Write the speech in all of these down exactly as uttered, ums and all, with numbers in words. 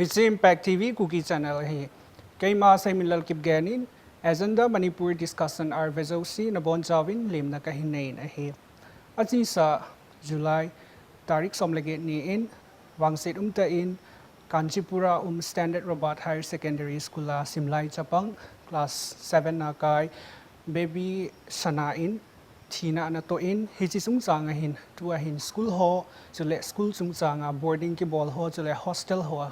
Hiche Impact T V Kuki Channel ahi. Keima Seiminlal Kipgen in, agenda Manipur discussion arve jouse nabonchauvin lemna kahin nei ahi. Achesa July tarik som le get ni in, vangset umtah in, Kanchipur a um Standard Robert Higher Secondary School a simlai chapang class seven a kai Baby Sana in thina anatoh in, hiche chungchang a hin, tua hin school ho, chule school chungchang a boarding kibol ho, chule hostel ho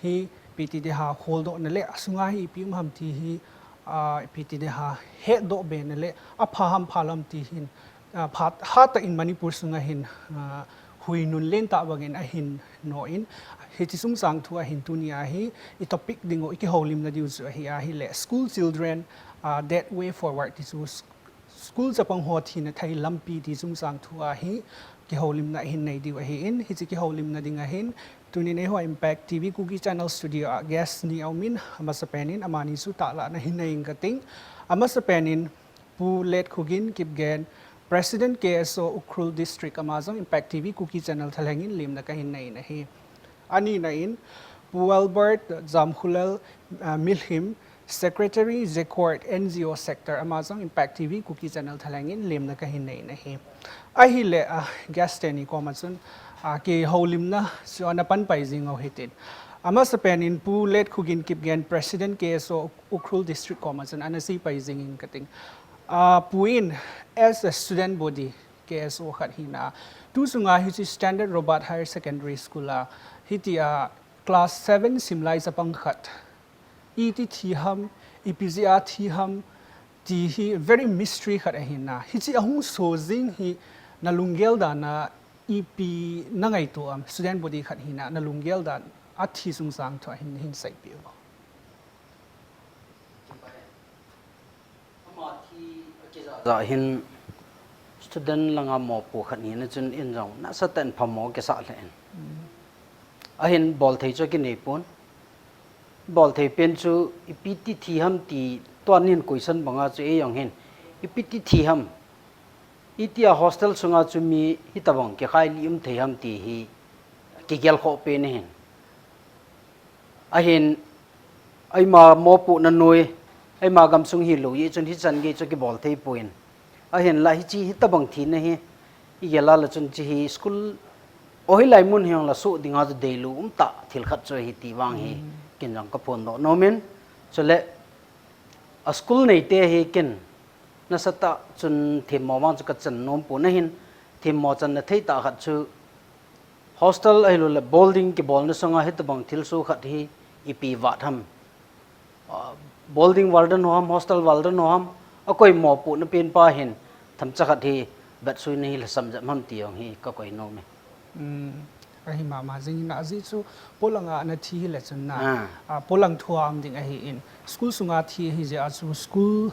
hi ipi ti ding ham, holdohna le asunga hi ipi um ham ti hi, ah, ipi ti ding ham, hetdoh bena le apha ham phalam ti hin, ah, phat, hatah in Manipur sunga hin, ah, huinun lentah bangin ahin noh in, hiche chungchang thu a hin tunia hi, i topic ding u, i kihoulimna diu chu ahi ahile, school children, ah, that way forward ti chu, school chapang ho thina thei lampi ti chungchang thu a hi, kihoulimna ahin nei diu ahin, hiche kihoulimna ding a hin, tunin eiho Impact T V Kuki Channel studio a guest ni aumin, amasapen in, amani chu tahlah na hin nei ing kating, amasapen in, Pu Letkhogen Kipgen, President K S O Ukhrul District ama jong Impact T V Kuki Channel thalheng in lemna kahin nei ahi. Anina in, Pu Albert Jamkhulel, ah, Milhim, Secretary Jekord N G O Sector ama jong Impact T V Kuki Channel thalheng in lemna kahin nei ahi. Ahile, ah, guest teni koma chun, ah, kihoulimna chu ana panpai jing u hitin. Amasapen in Pu Letkhogen Kipgen, President K S O Ukhrul District koma chun ana seipai jing ing kating. Ah, Pu in, as a student body, K S O khat hina, tu chunga hiche Standard Robert Higher Secondary School a, hitia class seven simlai chapang khat iti thi ham, ipi jeh a thi ham, ti hi very mystery khat ahina. Hiche ahung so jing hi nalunggel dan a ipi nangaito am, student body khat hina nalunggel dan a thi chungchang thu a hin, hin seipeh uvo. Ama thi akija ja hin student langa mopo khat hina chun in jong nasatah in phamo kisah lheh in. Ahin bolthei chu kinei pon. Bolthei pen chu ipi ti thi ham ti tuan hin question banga chu ei jong hin ipi ti thi ham. Itia hostel sunga chu mi hitobang kikhai lih um thei ham ti hi kigel khoh pen ahin. Ahin, eima mopu nanui, eima gamsung hi lu, i chun hichan gei chu kibol thei puin. Ahinla hichi hitabang thina hi, i gel a le chun chi hi school, o hilai mun hiong la su dinga chu deilu umtah thil khat chu hi ti vang hi, kin jong ka phondoh nom in, chule, a school neite hi kin, nasatah chun themmo vang chu ka chan nom pon ahin, themmo channa thei tah khat chu, hostel ahilou le boarding kibolna sunga hitabang thilsoh khat hi ipi vat ham. Ah, boarding warden ho ham, hostel warden ho ham, akoi mopu na pen pa hin, themcha khat hi vetsuina hi lhasam jep ham ti jong hi ka koi nom e. Um, ahi mama jing na ji chu polanga na thi hi le chun na. Ah. Ah, polang thua um ding ahi in. School sunga thi hi jeh a chu school,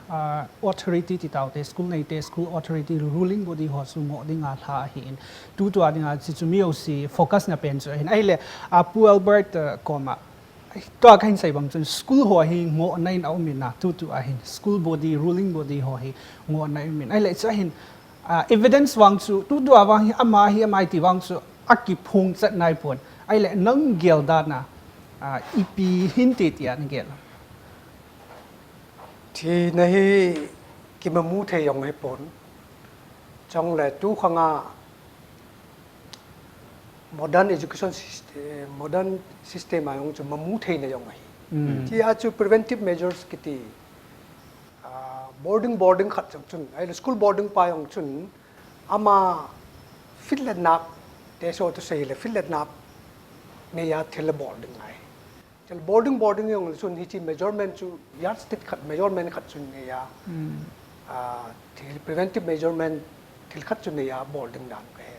ah, authority ti taute, school neite, school authority, ruling body ho chu ngoh dinga lha ahi in. Tutua dinga chi chu mi o si focus na pen chu ahin. Ahile, ah, Pu Albert, ah, koma. Tua kahin sei bang chun school ho hi ngohna in a um in a, tutua hin school body, ruling body ho hi ngohna in a um in. Ahile chu ahin, ah, evidence vang chu, tutua vang hi ama hi ama ti vang chu akiphong chat nai pon. Ahile nang gel dan a, ah, ipi hin ti ti a na gel. Thina hi kimamu thei jong hi pon. Chule tu khanga modern education system, modern system a jong chu mamu theina jong ahi. Mm. Ti a chu preventive measures kiti, ah, boarding, boarding khat jong chun, ahile school boarding pa jong chun, ama fit le nap, te so to sei le fit le nap, neiya thil le boarding ai. Chule boarding, boarding jong chun hichi measurement chu yardstick khat, measurement khat chun neiya. Hmm. Ah, thil preventive measurement thil khat chun neiya boarding dan ka he.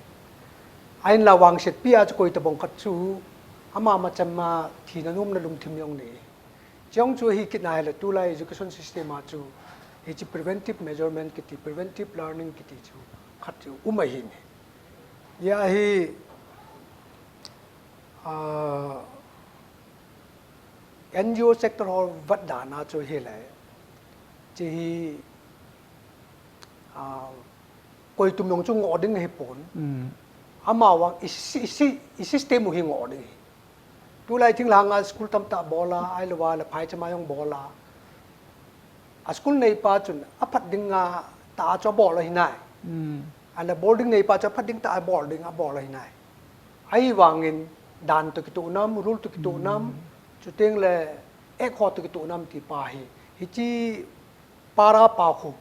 Ahinla vangsetpi a chu koi tabang khat chu ama macham a thina nomna lungthim jong nei. Chong chu hi kit nai le tulai education system a chu hichi preventive measurement kiti, preventive learning kiti chu khat chu um ahi ne. Hia hi, ah, N G O sector ho vat dan a chu hi le. Chi hi, ah, koi tum jong chu ngoh ding hi pon. Mm. Ama vang i si-, i si-, i system u hi ngoh ding hi. Tulai thinglhang a school tamtah bol a, ahilou le phaicham a jong bol a. A school neipa chun aphat ding a tah chu abol ahi nai. Hmm. Ahile boarding neipa chu aphat ding tah a bol ding abol ahi nai. Ahivangin dan toh kitoh nam, rule toh kitoh nam, hmm, chuteng le ek ho toh kitoh nam ti pa hi. Hiche para pa khu.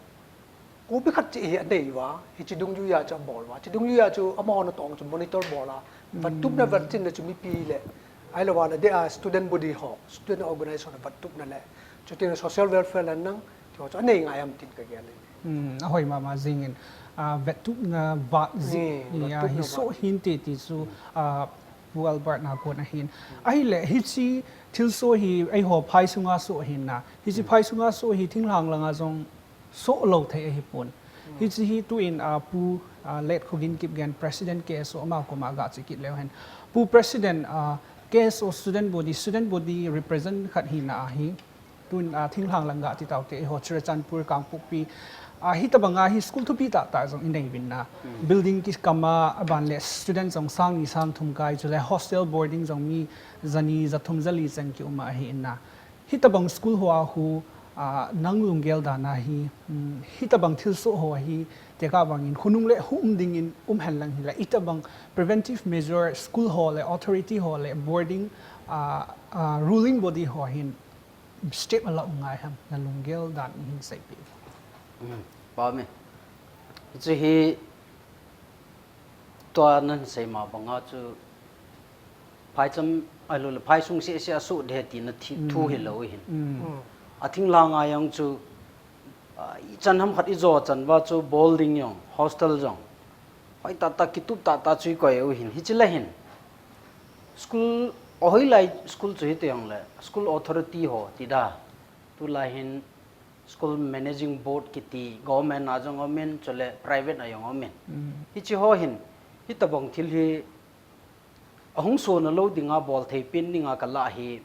Kopi khat cheh hi anei uva, hiche dungjui a chu abol uva. Hiche dungjui a chu amaho natong chu monitor bol a. Vat tupna, vat chinna chu mipi le. Ahilou le, de a student body ho, student organization vat tupna le. Chuteng le social welfare le nang, ti ho chu anei ngai am tin kagel e. Hmm, ahoi mama jingin. A, vat tupna vat ji, hmm, vat tupna hi vat. Soh hinte ti chu, a, Pu Albert na kon ahin. Ahile, hiche thilsoh hi, eiho phai sunga soh ahin na. Hiche phai sunga soh hi thinglhang langa jong soh lou thei ahipon. Hiche hi tuin, a, Pu, a, Late Khogin Kipgen, President K S O ama koma gache kit leu hen. Pu President, a, K S O student body, student body represent khat hina ahi. Tun, a, thinglhang lang gati taute, eiho Churachandpur, Kangpokpi, a, hitobanga hi school thupi tahtah jong inei uvin na. Hmm. Building kikam a, aban le student jong sang ni sang thum kai, chule hostel boarding jong mi jani, jathum, jali cheng kium a ahi in na. Hitobang school hoa khu, a, nang lunggel dan a hi, um, hitobang thilsoh ho hi, tekah bangin khonung le hung um dingin um hen lang hile, hitobang preventive measure school ho le authority ho le boarding, a, a, ruling body ho hin step ala um ngai ham, na lunggel dan in hin seipeh. Um, pame. Hiche hi tua nan seima banga chu phaicham ahilou le phaisung seh seh a soh de tina thi, thu hilou hin. Um. A thinglhang a jong chu, a, ichan ham khat ijo chan uva chu boarding jong, hostel jong. Hoi tahtah kitup tahtah chu ikoi u hin. Hiche le hin. School, ahoilai school chu hiti jong le. School authority ho ti da. Tulai hin school managing board kiti government a jong umin, chule private a jong umin. Um. Hiche ho hin, hitobang thil hi ahung sona lou dinga bol thei pen dinga kalah hi.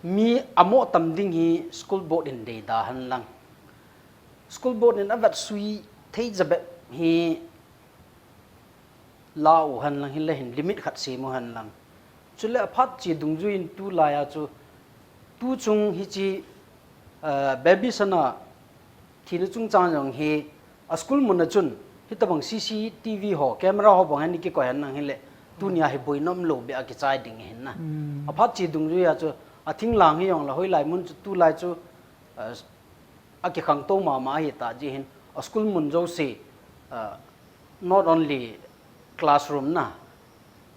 Mi amo tam ding hi school board in deida hen lang. School board in avat sui thei jabep hi la u hen lang, hile hin limit khat sem u hen lang. Chule aphat chi dungjuiyin tulaiya chu, tu chung hichi, uh, baby sana thina chungchang jong hi, a school mun a chun, hitabang C C T V ho, camera ho bang hin kikoi hen lang hile, tunia hi boinom lou beh a kichai ding hin na. Aphat chi dungjuiya chu, athing lang hi jong la hoilai mun chu tulai chu, uh, akikhangtou mama hita ji hin, a school mun jouse, uh, not only classroom na,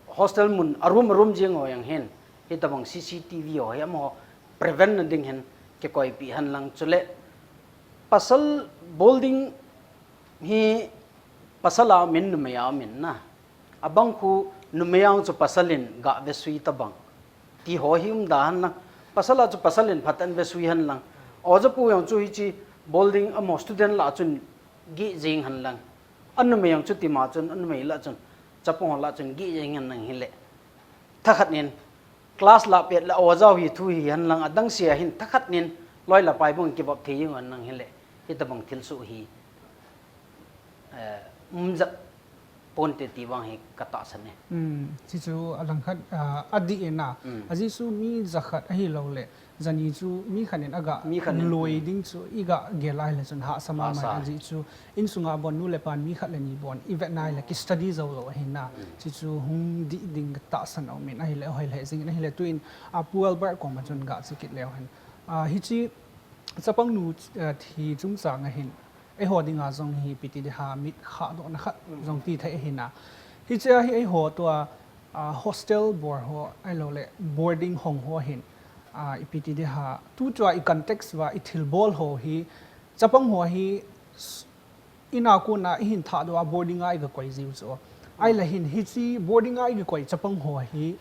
hostel mun, a room, a room jing ho jong hin, hitabang C C T V ho, hi amaho prevent na ding hin, kikoipi hen lang chule. Pasal boarding hi pasal a min numei a min na. Abang khu numei ang chu pasal in gavesui tabang. Ti ho hi umda hen lang. Pasal a chu pasal in phat an vesui hen lang. Oja pu jong chu hichi boarding amaho student la chun gijing hen lang. Anumei jong chu tima chun, anumei la chun, chapang la chun gijing hen lang hile. Thakhat nin, class la pet la oja hi thu hi hen lang adang sia hin thakhat nin, loi la pai bang kivop thei jing hen lang hile. Hitabang thilsoh hi, eh, umjat ponte ti vang hi katahsan e. Chi chu alangkhat, ah, adih e na. Ajeh chu mi jakhat ahilouleh jani chu mi khat in aga loi ding chu iga gel a hile chun hahsa mama. Ajeh chu insunga bon nu le pan mi khat le ni bon ivet na hile ki study jou lou ahi na. Chi chu hung dih ding katahsan aumin ahile, hoilheh jingin ahile tuin, ah, Pu Albert koma chun ga che kit leu hen. Ah, hichi chapang nu, ah, thi chungchang a hin, eiho dinga jong hi ipi ti ding ham, mit khahdohna khat jong ti thei ahi na. Hichea hi eiho tua, ah, hostel bor ho, ahilouleh boarding hong ho hin, ah, ipi ti ding ham, tutua i context uva i thilbol ho hi, chapang ho hi, s-, ina kona ihin thahdoh a boarding a iga koi jiu chu. Ahile hin hichi boarding a iga koi chapang ho hi,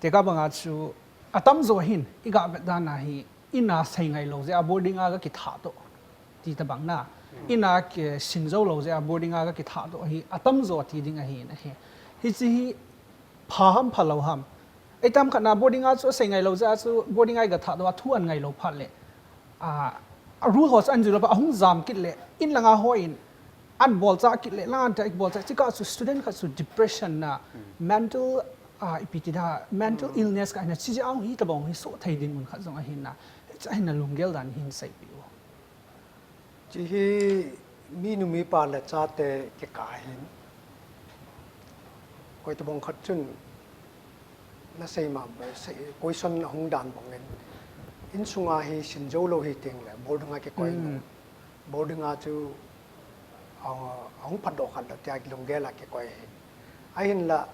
tekah banga chu, atamjo hin iga vet dan a hi, ina sei ngailou jeh a boarding a ga kithahdoh ti tabang na. Ina kisin jou lou jeh a boarding a ga kithahdoh hi atamjo ti ding ahi na hi. Hichi hi pha ham phalou ham. Eitam khat na boarding a chu asei ngailou jeh a chu boarding a iga thahdoh a thu an ngailou phat le, ah, a rule ho chu an jui lou phat ahung jam kit le, in langa hon an bolcha kit le, lang an ta bol cha, chikah chu student khat chu depression na, mental Ah, ipi ti da mental illness ka hina chi jong hi tabang hi so thei ding mun khat jong ahin na. Cha hina lunggel dan hin seipi u. Chi hi mi nu mi pa le chate kikah hin. Koi tabang khat chun na sei ma ba sei, question ahung dan bang in. Insunga hi sin jou lou hi teng le boarding a kikoi. Boarding a chu ahung phatdoh khat le tia lunggel a kikoi hi. Ahinla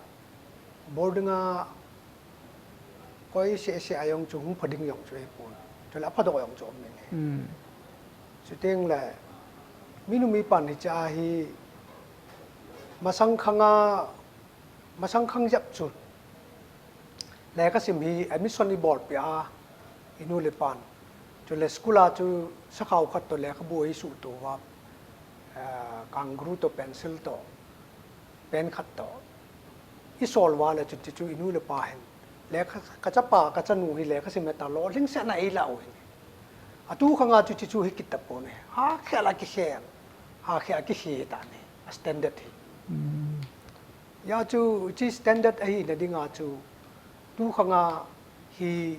boarding a koi seh seh a jong chu hung pha ding jong chu ahipon. Chule aphatdoh jong chu um in ahi. Chuteng le mi nu mi pa ni cha hi masang khang a, masang khang jep chu lekha sim hi admission ibolpeh a, inu le ipan. Chule school a chu sakhao khat toh lekhabu isuhto uva, kangru toh pencil toh pen khat toh isol uva le chuti chu inu le ipa hin lekha, kachapa kachanu hi lekha sim heta lolhing sehna eilah u ahi. Atu khang a chu chuti chu hi kit tapon ahi. Hakhel a kikhel, hakhel a kikhe tan ahi, a standard hi. Hijeh chun hiche standard ahina dinga chu tu khang a hi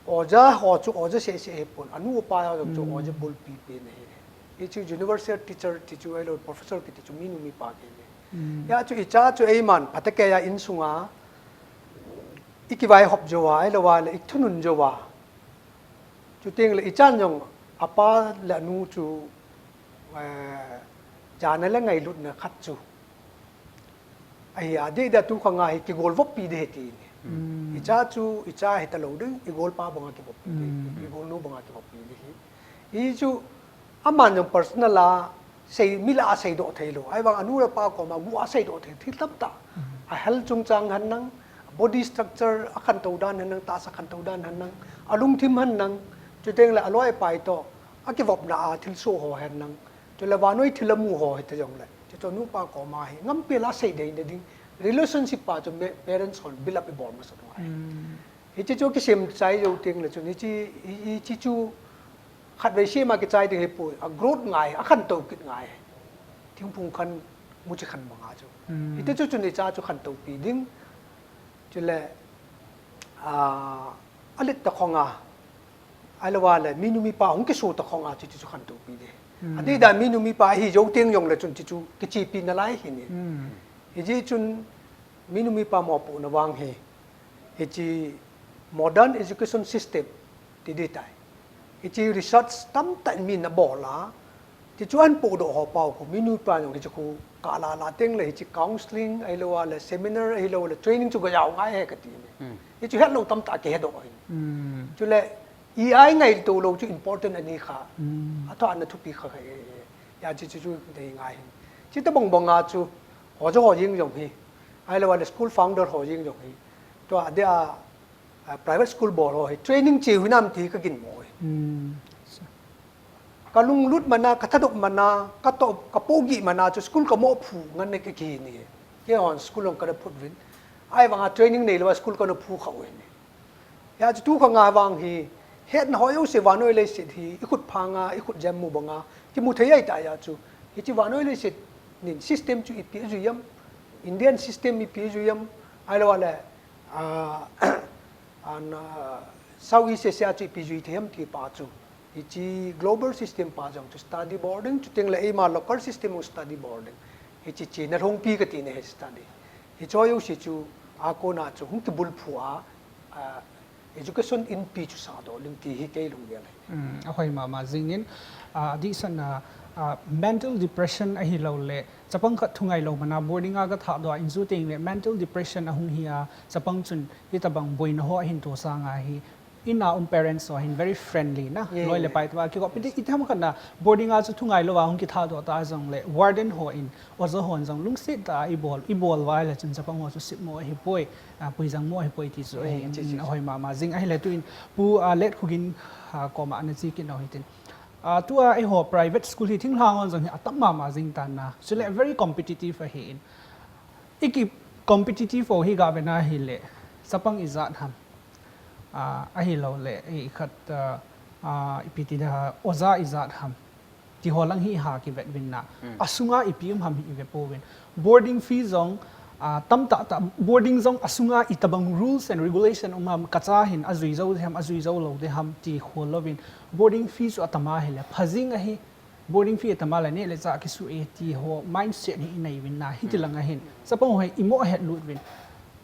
oja ho chu oja seh seh ahipon, anu apa ho jong chu oja bulpi pen ahi. Hiche universal teacher ti chu ahilou, professor kiti chu mi nu mi pa kiti ahi. Hijeh chun icha chu eiman phatah keiya insunga ikivaihop jouva, ahilou le ithunun jouva. Chuteng le ichan jong apa le anu chu jana le ngailutna khat chu ahi a, adeh deh a tu khang a hi kigolvoppi ding ahi ti ahi. Icha chu icha hitalou ding, igolpa banga kivoppi ding, igolnu banga kivoppi ding ahi. Hichu aman jong personal a sei, mi lah a seidoh theilou, ahivang anu le apa koma guh a seidoh thei thil tamtah, a health chungchang henlang, body structure akhantou dan henlang, tahsa khantou dan henlang, alungthim henlang, chuteng le aloi apai toh akivopna a thilsoh ho henlang, chule vannoi thil amu ho hita jongle, chuchu nupa koma hi ngampel a seideina ding relationship pa chu parents hon build up ibol masat u ahi. Hiche chu kisem chai jou teng le chun hiche, hiche chu khatvei sem a kichai ding ahipoi, a growth ngai, akhantou kit ngai. Thingphung khan muchi khan banga chu. Hiti chu chun icha chu khantoupi ding. Chule, ah, alit ta khonga, ailawale, minu mipa hung kisu ta khonga, chi chu khan tu pi de. Adi da minu mipa hi jo tieng yong le chun chi chu kichi pi na lai hi ni. Hi ji chun minu mipa mo pu na wang hi. Hi chi modern education system ti di tai. Hi chi research tam ta mi na bola. Ti chu an pu do ho pau ko minu pa yong hi chi ku ka la la teng le hi chi counseling ai lo le seminar ai lo le training chu ga yau ngai he ka ti ni. Hi chu het lo tam ta ke he do hi. Chu le i ai ngai to lo chu important ani kha. A tho an thu pi kha kha e. Ya chi chu chu dei ngai hi. Chi ta bong bong a chu ho jo ho ying yong hi. Ai lo le school founder ho ying yong hi. To a de a, a private school bol ho hi. Training chi hu nam ti ka gin mo hi. Ka lunglut mana, ka thadok mana, ka to, ka pogi mana chu school ka mo phu ngan ne ka ki ni. Ke hon school ong ka da phut vin. Ai wanga training nei lo school ka no phu kha wen. Ya chu tu ka nga wang hi. Het na ho yo se wa noi le sit hi. I khut pha nga, i khut jam mu ba nga. Ki mu thei ai ta ya chu. Hi chi wa noi le sit nin system chu i pi ju yam. Indian system i pi ju yam. Ai lo le. Ah, an, ah, Southeast Asia chu i pi ju i them ti pa chu. Hi chi global system pa jong chu study boarding chu teng le ei ma local system of study boarding. Hi chi chi na hong pi ka ti ne he study. Hi cho yo si chu a ko na chu hung ki bul phu a, ah, education in pi chu sa do ling ti hi kei lung ya lai. A hoi ma ma jing in, ah, di san na, ah, mental depression a hi lo le, chapang khat thungai lo mana boarding a ka tha do a in zu teng le mental depression a hung hi a, chapang chun hi ta bang boi na ho a hin to sa nga hi. In a um parents ho hin very friendly na. Loi le pai ta ki ko pi di i tham khat na boarding a chu thungai lo a hung ki tha do ta jong le warden ho in oza hon jong lungsit ta i bol, i bol vai le chun chapang ho chu sip mo hi poi, ah, pui jang mo hi poi ti chu a hi a hoi ma ma jing a hi le tu in pu, ah, let khu gin, ah, ko ma na chi ki no hi tin. Ah, tu a ei ho private school hi thing hlang on jong hi a tam ma ma jing ta na. Chu le very competitive a hi in. I ki competitive o hi ga ve na hi le. Chapang i jat ham. Ah, a hi lo le i khat, ah, ah, i pi ti da oza i jat ham. Ti ho lang hi ha ki vet vin na. A sunga i pi um ham hi i ve po vin. Boarding fee jong, Tamtah tah boarding jong asunga itobang rules and regulation um ham, kacha hin ajui jou ding ham, ajui jou lou ding ham ti khol louvin, boarding fee chu atama hile phajing ahi. Boarding fee atama le neh le chah kisuh e ti ho mindset hi inei uvin na, hiti langa hin chapang ho hi imoh ahet lut uvin.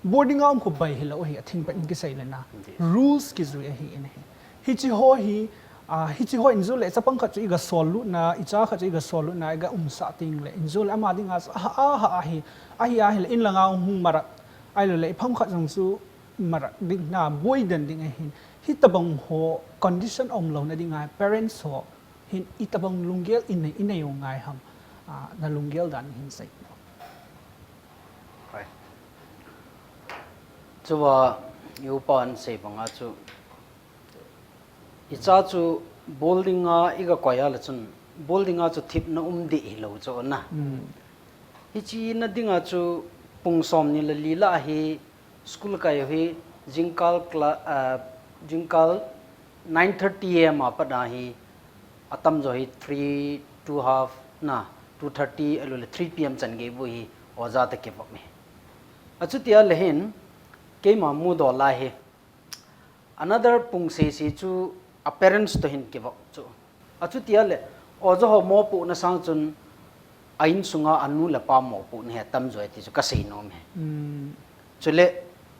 Boarding a um khu bai hilou ahi, athing pat in kisei le na, rules kijui ahi in ahi. Hichi ho hi, hichi ho in jong le chapang khat chu iga sol lutna, icha khat chu iga sol lutna iga umsah teng le in jong le ama dinga chu aha, aha ahi, ahi ahile inlanga hung marak, ahilou le ipham khat jong chu marak ding na, boi den ding ahin. Hitobang ho condition aum louna dinga parents ho hin itobang lunggel inei, inei u ngai ham, nalunggel dan hin sei. Chuva, i upan sei banga chu, icha chu boarding a iga koi a le chun, boarding a chu thipna um deh hilou chu na. Hichi na dinga chu pung somni le li lah hi school kai hi jingkal, jingkal nine thirty am a pat a hi atamjo hi three to half na, two thirty ahilou le three pm chan gei bou hi oja toh kivop e. Achuti a le hin keima mudol a hi another pung sese chu a parents toh hin kivop chu. Achuti a le oja ho mopohna sang chun a insunga anu le apa mopohna hi atamjo e ti chu kasei nom e. Chule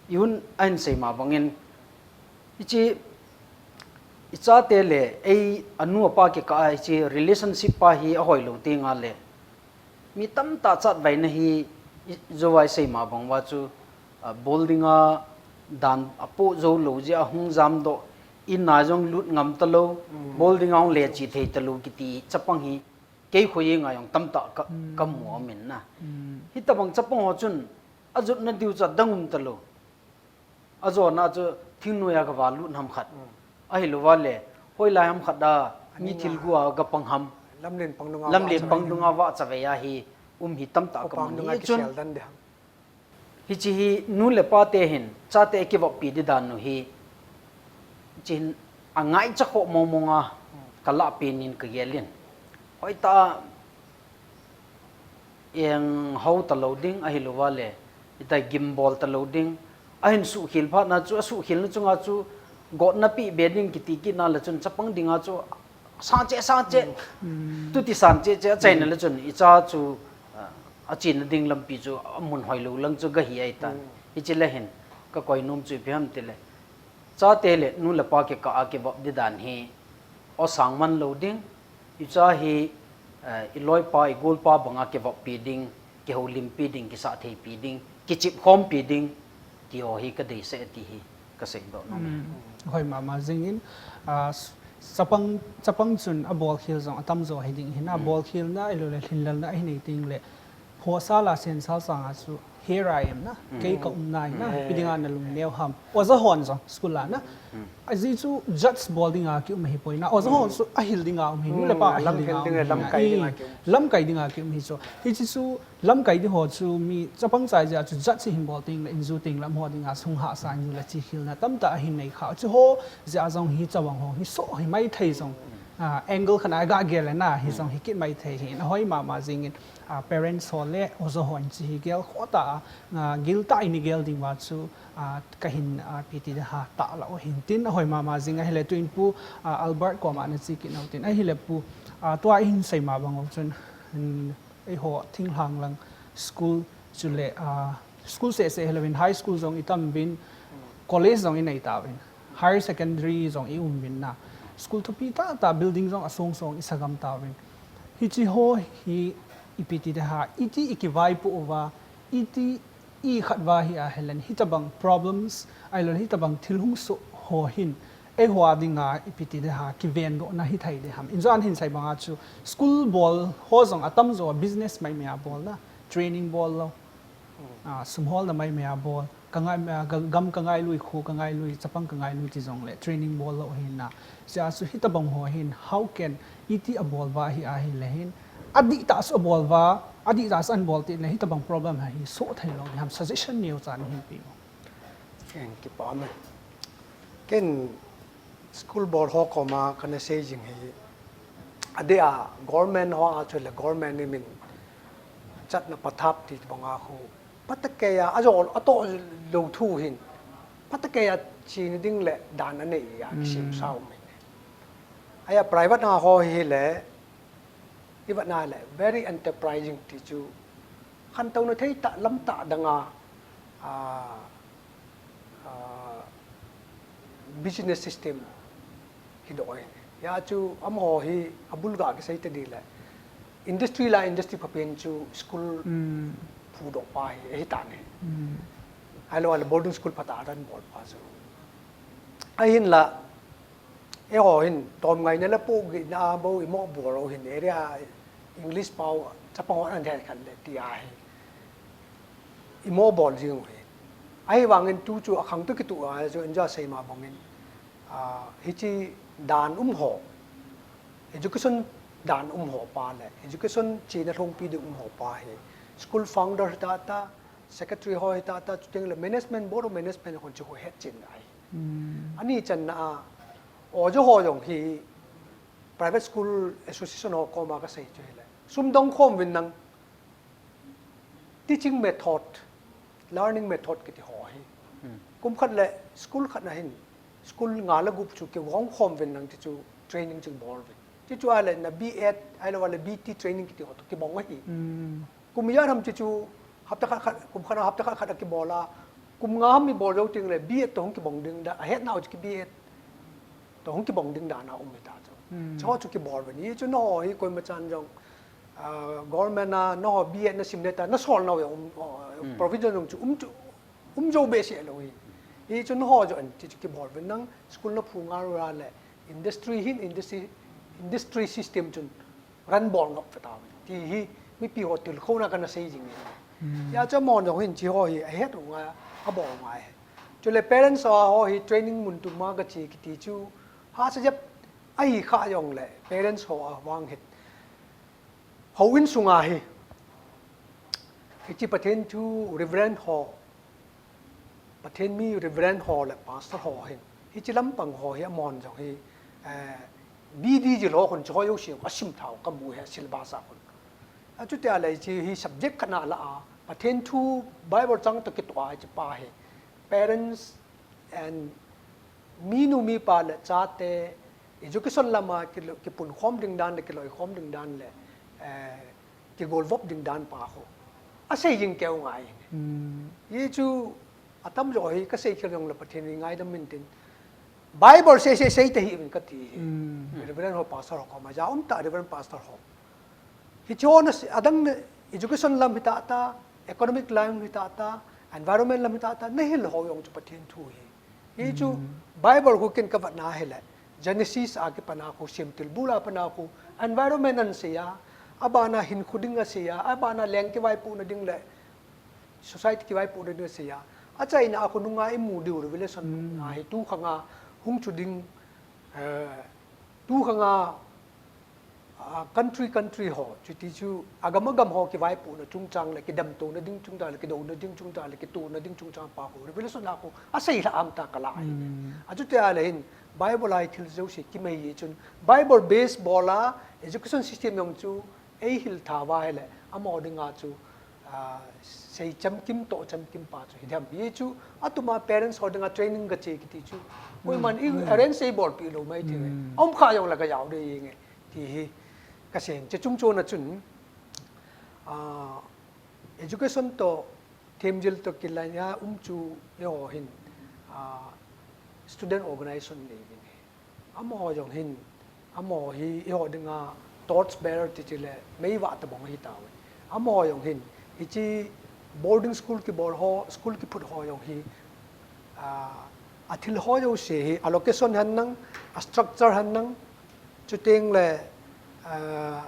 ihun ahin sei ma bangin, hichi ichate le ei anu apa kikah a hichi relationship pa hi ahoilou tenga le mi tamtah chatvaina hi, ijou a isei ma bang uva chu, boarding a dan apoh jou lou jeh a hung jamdoh, in a jong lut ngam talou, boarding a hung le che thei talou kiti chapang hi keiho jenga jong tamtah kamu aum in na. Hitobang chapang ho chun ajotna diu chu adang um talou. Ajona chu thingnoi a gava lut ham khat, ahilouva le hoilai ham khat a mi thilgu a gapang ham, lamlen pang dunga vahcha vei a hi um hi tamtah kamu in, hichun hichi hi nu le pate hin chate kivoppi di dan u hi hichi hin angaicha khoh mongmong a kalahpen in kagel in. Hoitah a eng hou talou ding ahilouva le Itai gim bol ta lo ding. Ahin suhkhel phat na chu, asuhkhel na chunga chu, gotna pi be ding kiti kit na le chun, chapang dinga chu, sangche, sangche, tuti sangche, che, achaina le chun, icha chu, ah, achena ding lampi chu, amun hoi lo lang chu, gahi ai tan. Hichi le hin, ka koi nom chu, ipi ham ti le. Chate le nu le pa kikah a kivop di dan hi, osang man lo ding, icha hi, eh, iloipa, igolpa banga kivoppi ding, kihoulimpi ding, kisatheipi ding, kichipkhompi ding, ti ho hi kadeisah e ti hi kaseidoh nom e. Hoi mama jingin, ah, chapang, chapang chun abolkhel jong atamjo hiding hin, abolkhel na, ahilouleh lhinlel na, ahinei teng le, phosal a sensal sanga chu, here I am na, kei kaumna hi na, ipi dinga nalung neo ham. Oja hon jong, school a na. Ajeh chu judge bol dinga kium ahipoi na. Oja hon chu ahil dinga um hi, nu le pa ahil dinga um hi na. Lamkai dinga kium hi chu. Hichi chu, lamkai di ho chu mi chapang chai jeh a chu judge hin bol teng le, inju teng le, amaho dinga sung hahsa inju le chi khel na tamtah ahin nei kha. Chu ho jeh a jong hi chavang ho hi soh hi maithei jong, ah, angle khat a ga gel le na, hi jong hi kit maithei hin. Ahoi mama jingin, ah, parents ho le oja hon chi hi gel khota a, ah, giltah in igel ding uva chu, ah, kahin, ah, ipi ti ding ham, tahlah u hin tin, ahoi mama jing. Ahile tuin Pu, ah, Albert koma nache kit nau tin. Ahile Pu, ah, tua ihin sei ma bang u chun, hmm, eiho thinglhang lang school chule, ah, school seh seh hilouvin, high school jong itam uvin, college jong inei tauvin, higher secondary jong ium uvin na. School thupi tahtah, building jong asong song isagam tauvin. Hichi ho hi ipi ti ding ham, iti ikivaipoh uva, iti ikhat uva hi ahile, hitobang problems, ahilou le hitobang thil hung soh ho hin, eiho a dinga ipi ti ding ham, kivendohna hithei ding ham. Injo ahin sei banga chu, school bol ho jong atamjo business maimai a bol na, training bol lou. Ah, sum holna maimai a bol, ka ngai, ah, ga-, gam ka ngailui, kho ka ngailui, chapang ka ngailui ti jongle, training bol lou hin na. Hijeh a chu hitobang ho hin, how can, iti abol uva hi ahile hin, adihtah chu abol uva, adihtah chu ahin bol teng le, hitobang problem hi soh thei lou ding ham, suggestion neocha nahin pe u. Ken kipa me. Ken school bol ho koma kana sei jing hi, adeh a government ho a chule government in min chatna pathap ti banga khu, Phatakeiya a zawl a tawh lo thu hin, phatakeiya china ding le dan a nei a kisim sa um hin. Aya private na ho hi le, i vat na le very enterprising ti chu, khantouna thei ta lam ta danga, a, a, business system hi do ai. Ya chu amaho hi a bul ga kisai ta di le, industry la industry phapen chu school phu do pa hi, hi ta ne. Ai lo le boarding school pha ta ran bol pa chu. Ai hin la, e ho hin, tom ngai na la pu gi na bo i mo bol ro hin area English pau, chapang ho an the khan le ti a hi. I mo bol jing hi. Ai wangin tu chu a khang tu ki tu a chu enjoy sei ma bongin. A, hi chi dan um ho. Education dan um ho pa le. Education chi na thong pi ding um ho pa hi. School founder ta ta, secretary ho ta ta, chuting le management, board of management ho chu ho het chin ai. Ani chan na a, o jo ho jong hi private school association ho koma ka sei chu hi le. Sum dong khom vin nang teaching method, learning method kiti ho hi. Kum khat le school khat na hin, school nga la gup chu ki wong khom vin nang ti chu training ching bol vin. Ti chu a le na B Ed, ai lo le B T training kiti ho to ki bong hi. Kum ya ram ti chu hapta khat khat, kum khat hapta khat khat ki bola. Kum nga mi bol jo ting le B Ed to hong ki bong ding da, a het na ki B Ed to hong ki bong ding da na um ta chu. Cho chu ki bol vin. Hi chu no hi koi ma chan jong, a, government na no B Ed na sim le ta, na sol no ya um, o, provision jong chu um chu, um jo be se lo hi. Hi chu no jo an ti chu ki bol vin nang school na phu nga ra le industry hin industry, industry system chun ran bol ngap fa ta. Ti hi mipi ho til kho na ka na sei jing. Ya cha mon jong hin chi ho hi a het u nga a bol ngai. Chu le parents ho hi training mun tu ma ka chi kiti chu ha sa jep a hi kha jong le parents ho a wang het. Ho in sunga hi. Hi chi Pathen thu reverend ho, Pathen mi reverend ho le pastor ho hin. Hi chi lampang ho hi a mon jong hi, eh, B D ji lo khun chu ho yo si a sim thau ka mu he syllabus a khun. A chu te a le chi hi subject khat na la a, Pathen thu Bible chang to kituah chi pa hi. Parents and minu mipa le chate education lama ki, kipun khom ding dan le kiloi khom ding dan le eh, kigol vop ding dan pa ho. Asei jing keu ngai. Ye chu atam jo hi kasei khel jong le Pathen ngaidam min tin. Bible sei sei sei te hi min kati hi. Reverend ho pastor ho koma ja um ta Reverend pastor ho. Hi chona adang education lam hi ta ta, economic lam hi ta ta, environment lam hi ta ta, na hil ho jong chu Pathen thu hi. Hi chu Bible hu kin ka vat na hi le. Genesis a ki pana khu sim til bula pana khu environment an se ya. Abana hin khu ding a se ya. Abana leng ki vai pu na ding le. Society ki vai pu na ding a se ya. Achaina a khu nunga i mu diu revelation na hi tu khanga hung chu ding. Eh, tu khanga Ah, country country ho, chuti chu agam agam ho kivaipohna chungchang le kidamtona ding chungchang le kidouna ding chungchang le kitona ding chungchang pa ho revelation a ko asei hla am ta kala ai. Achuti a le hin Bible ai thil jouse kimai ye chun Bible base bola education system jong chu ei hil tha va hele amo dinga chu ah, sei chamkim to chamkim pa chu hidam ye chu atuma parents ho dinga training ga che kiti chu koi man i arrange sei bol pi lo mai thi. Om kha jong la ga yau de ye nge. Ti hi ka seng che chung chona chun ah, education to themjil to kilai ya um chu yo hin ah, student organization le bin he amo jong hin amo hi yo dinga torch bearer ti chi le mei va ta bong hi ta we amo jong hin hi chi boarding school ki bol ho school ki put ho jong hi ah, a thil ho jouse hi a location han nang a structure han nang Chuteng le uh,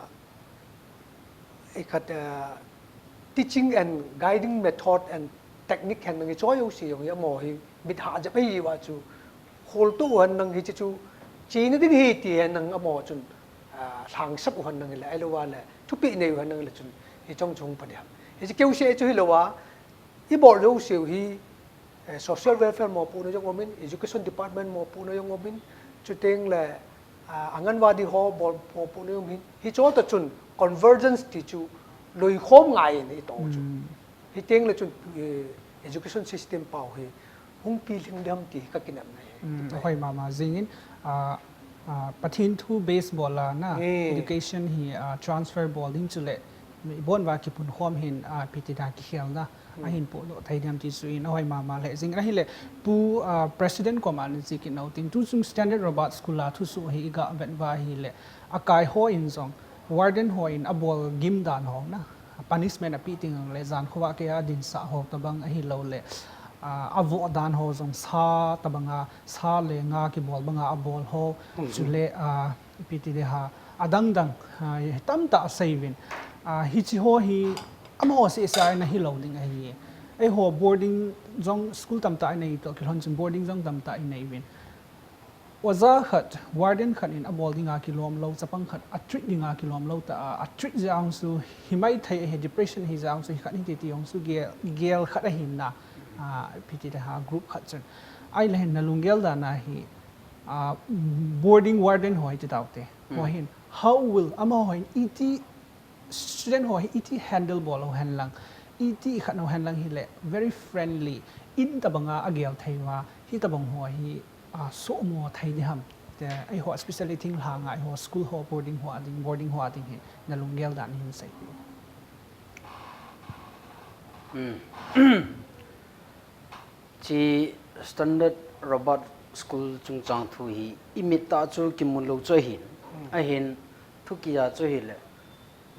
ikhat uh, teaching and guiding method and technique hen nang i choi u si yong ya mo hi mit ha ja bai wa chu hol tu han nang hi chu chi na ding hi ti hen nang amo chun uh, thang sap u han nang le ai lo wa le thupi nei u han nang le chun hi chong chung pa dia hi keu se chu hi lo wa i bol lo se hi eh, social welfare mo pu na jong omin, education department mo pu na jong omin, chuteng le uh, anganwadi ho bol mo pu na jong hin hi cho ta chun convergence ti chu loi khom ngai ni to chu. Hi teng le chun, eh, education system pau hi hung pi hling dem ti ka kinam na hi. Hoi mama zingin, ah, ah, Pathin thu base bol la na, Eh. education hi, ah, transfer bol ding chu le, bon va ki pun khom hin, ah, piti da ki khel na, a hin po lo thai dem ti su in, hoi mama le zing, a hi le, pu, ah, president ko man zi ki nau ting, tu chung Standard Robert School la thu su hi i ga vet va hi le, a kai ho in zong, warden ho in a bol gim dan ho na, punishment a pi ting le zan khuwa ke a din sa ho tabang a hi lo le, ah, a vo dan ho zong sa tabang a, sa le nga ki bol bang a a bol ho, chu le, ah, piti de ha, a dang dang, ah, tam ta a sei vin. Ah, hi chi ho hi, am ho si sa na hi lo ding a hi. Ei ho boarding zong school tam ta a nei to, ki lon chun boarding zong tam ta a nei vin. Oza khat, warden khat in a bol dinga ki lom lo, chapang khat a treat dinga ki lom lo ta a, a treat zia ang su, hi mai thei he depression hi zia ang su, hi khat hi ti ti ang su gel, gel khat a hin na, ah, piti de ha group khat chun. Ai le hin na lunggel da na hi, ah, boarding warden ho hi ti tau te. Ho hin, how will, ama ho hin, iti student ho hi iti handle bol ho hen lang, iti khat ho hen lang hi le, very friendly, in tabanga a gel thei ma, hi tabang ho hi, a, so mo thei di ham. Te, ai ho, especially thing la nga, ai ho, school ho, boarding ho, ading, boarding ho, ading hi, na lunggel dan hin sei. Chi Standard Robert School chungchang thu hi i mit ta chu ki mu lo chu ahin. Ahin thu ki ya chu hi le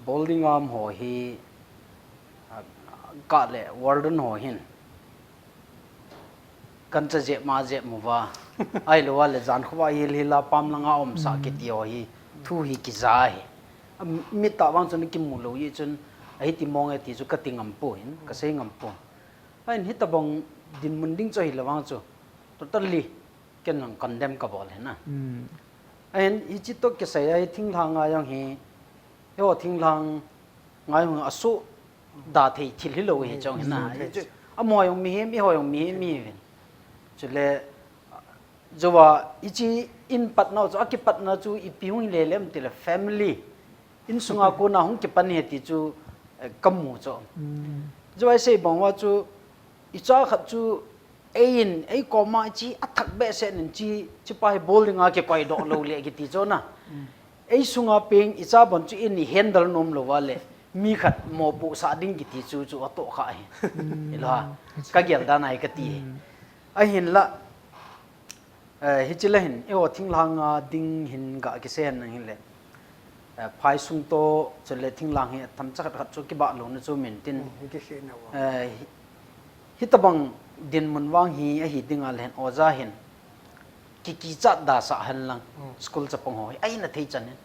boarding am ho hi, a, ka le warden ho hin. Kan cha je ma je mu va. Ai lo wa le zan khuwa hi hi la pam la nga om sa ki ti ho hi. Thu hi ki za hi. A, mit ta wang chun ki mu lo yi chun a hi ti mong e ti chu ka ti ngam pu hin, ka sei ngam pu. Ahin hi tabang din mun ding chu hi la wang chu. Totally ken lang condemn ka bol hi na. Ahin hi chi to ki sei ai thing la nga yong hi. Yo thing la nga yong a su da thei thil hi lo hi chong hi na. Hi chu a mo yong mi hi, mi ho yong mi hi, mi hi vin. Chu le Zowa, i chi in patna chu, a ki patna chu i pi hung le lem ti le family. In sunga ko na hung ki pan he ti chu, eh, ka mu chu. Chu ai sei bang uva chu, icha khat chu, ei in, ei koma chi athak behseh in chi, chipa hi bol dinga kikoi doh lou le kiti chu na. Ei sunga peng icha bon chu in i handle nom lou uva le, mi khat mopohsah ding kiti chu chu atoh kha hi. Ila, ka gel dan ahi kati hi. Ahinla, eh, hichi le hin, eiho thinglhang a ding hin ga kisei hen lang hile. Eh, phai sung toh, chule thinglhang hi themcha khat khat chu kibah louna chu min tin. Hmm, hi kikhehna uva. Eh, hi, hitobang dinmun vang hi ahi dinga le hin, oja hin. Ki, kichat dasah hen lang, hmm, school chapang ho hi, aina thei chan hin.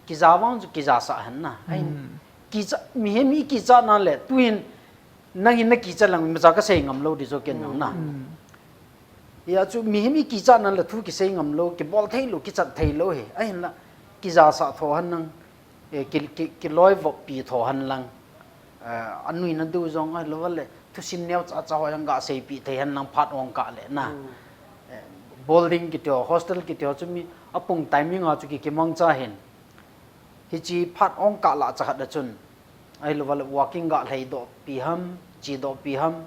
Kija vang chu kijasah hen na. Ahin, hmm, kicha, mihem i kichat na le, tuhin, nang hin na kichat lang, imacha kasei ngam lou di chu ken nang na. Hmm. Hia chu mihem i kichat na le thu kisei ngam lou, kibol thei lou, kichat thei lou hi. Ahinla, kijasah tho hen lang, eh, ki, ki, kiloivoppi tho hen lang. Eh, anuina diu jong ahilou le, thusim neocha cha ho jong ga seipeh thei hen lang phat ong kah le na. Hmm. Eh, boarding kiti ho, hostel kiti ho chu mi apung timing a chu ki, kimangcha hin. Hichi phat ong kah lah cha khat a chun. Ahilou le walking ga lhaidohpi ham, chedohpi ham.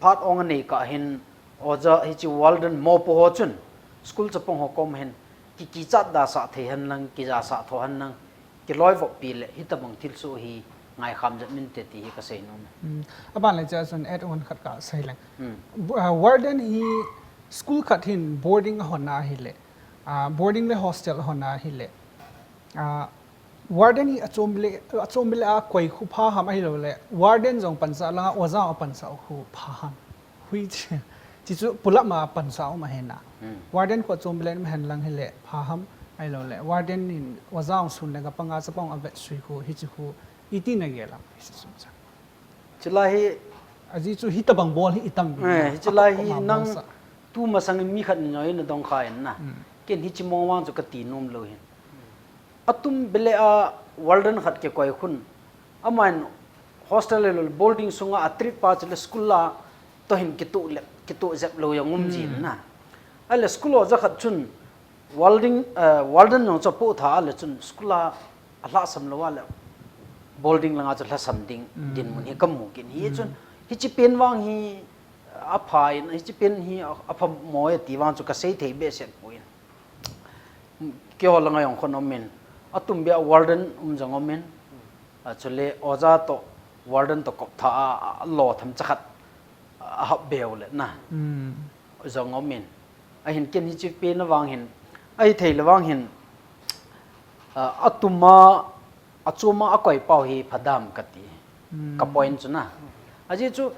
Phat ong anei kah hin, oja hichi warden mopo ho chun, school chapang ho kom hin, ki, kichat dasah thei hen lang, kijasah tho hen lang, kiloivoppi le, hitobang thilsoh hi, ngaikham jep min te ti hi kasei nom. Hmm. Aban le cha chun add on khat kasei leng. Hmm. Bu-, ah, warden hi school khat hin boarding ahon ahile, ah, boarding le hostel ahon ahile, ah, warden hi achom le, achom le akoi khu pha ham ahilou le, warden jong pansah langa, oja jong pansah khu pha ham. Hui chi, chi chu pulap ma pansah um ahi na. Hmm. Warden khu achom le um hen lang hile pha ham ahilou le. Warden in oja jong sun le kapanga chapang avetsui khu, hichi khu, iti na gel am, hichi sum cha. Chulai hi, ajeh chu hitobang bol hi itam bi na. Eh, chulai hi nang tu masang in mi khat ni noi na dong kha in na. Hmm. Ken hichi mong vang chu kati nom lou hin. Atum bele a warden khat kikoi khun. Aman hostel le boarding sunga atrip pa chule school a toh hin kitoh le, kitoh jep lou jong um jin na. Ahile school oja khat chun warden, eh, warden jong chu apoh tha le chun school a alhahsam lou a le. boarding langa chu lhasam ding dinmun hi ka mu kit hi chun, hichi pen vang hi a pha in, hichi pen hi a pha maw ti vang chu ka sei thei behseh poi. Keiho langa jong khon um in, a tum beh a warden um jong um in, a chule oja toh warden toh kop tha a, a lo tham cha khat a hap beu le na. Jong um in. Ahin ken hichi pen a vang hin, ahi thei le vang hin, a, a tum a, a chom a a koi pau hi pha dam ka ti. Ka point chu na. Ajeh chu,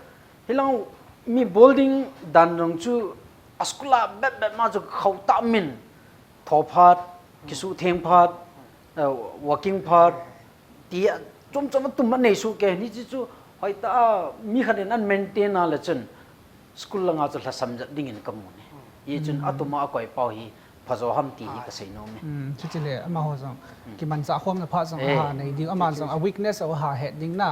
hilang mi boarding dan jong chu, a school a bet bet ma chu khauh tah min, tho phat, kisuh theng phat, uh, working phat, ti a chom chom a tum a nei suh kei, hichi chu hoitah a mi khat in an maintain a le chun school langa chu lhasam jat ding in ka mu e. Hichun a tum a a koi pau hi pha jo ham ti hi ka sei nom e. Hmm, chuti le, amaho jong kimanchah khomna phat jong aha nei diu, ama jong a weakness a aha het ding na.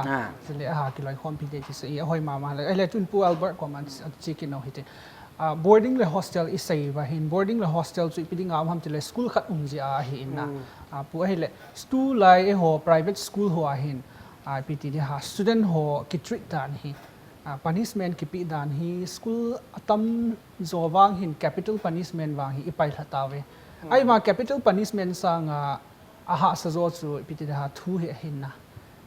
Chuti le, aha kiloikhompi te ti sei a hoi mama le. Ahile tun Pu Albert koma chi kit nom hite. Ah, boarding le hostel i sei uva hin, boarding le hostel chu ipi dinga um ham ti le school khat um jia ahi in na. Ah, Pu, ahile, tulai eiho private school ho a hin, ah, ipi ti ding ham, student ho ki treat dan hi, ah, punishment kipe dan hi, school atam jo vang hin capital punishment vang hi i pai lha tauve. Ahivang capital punishment sanga ahahsa jo chu ipi ti ding ham, thu hi ahin na.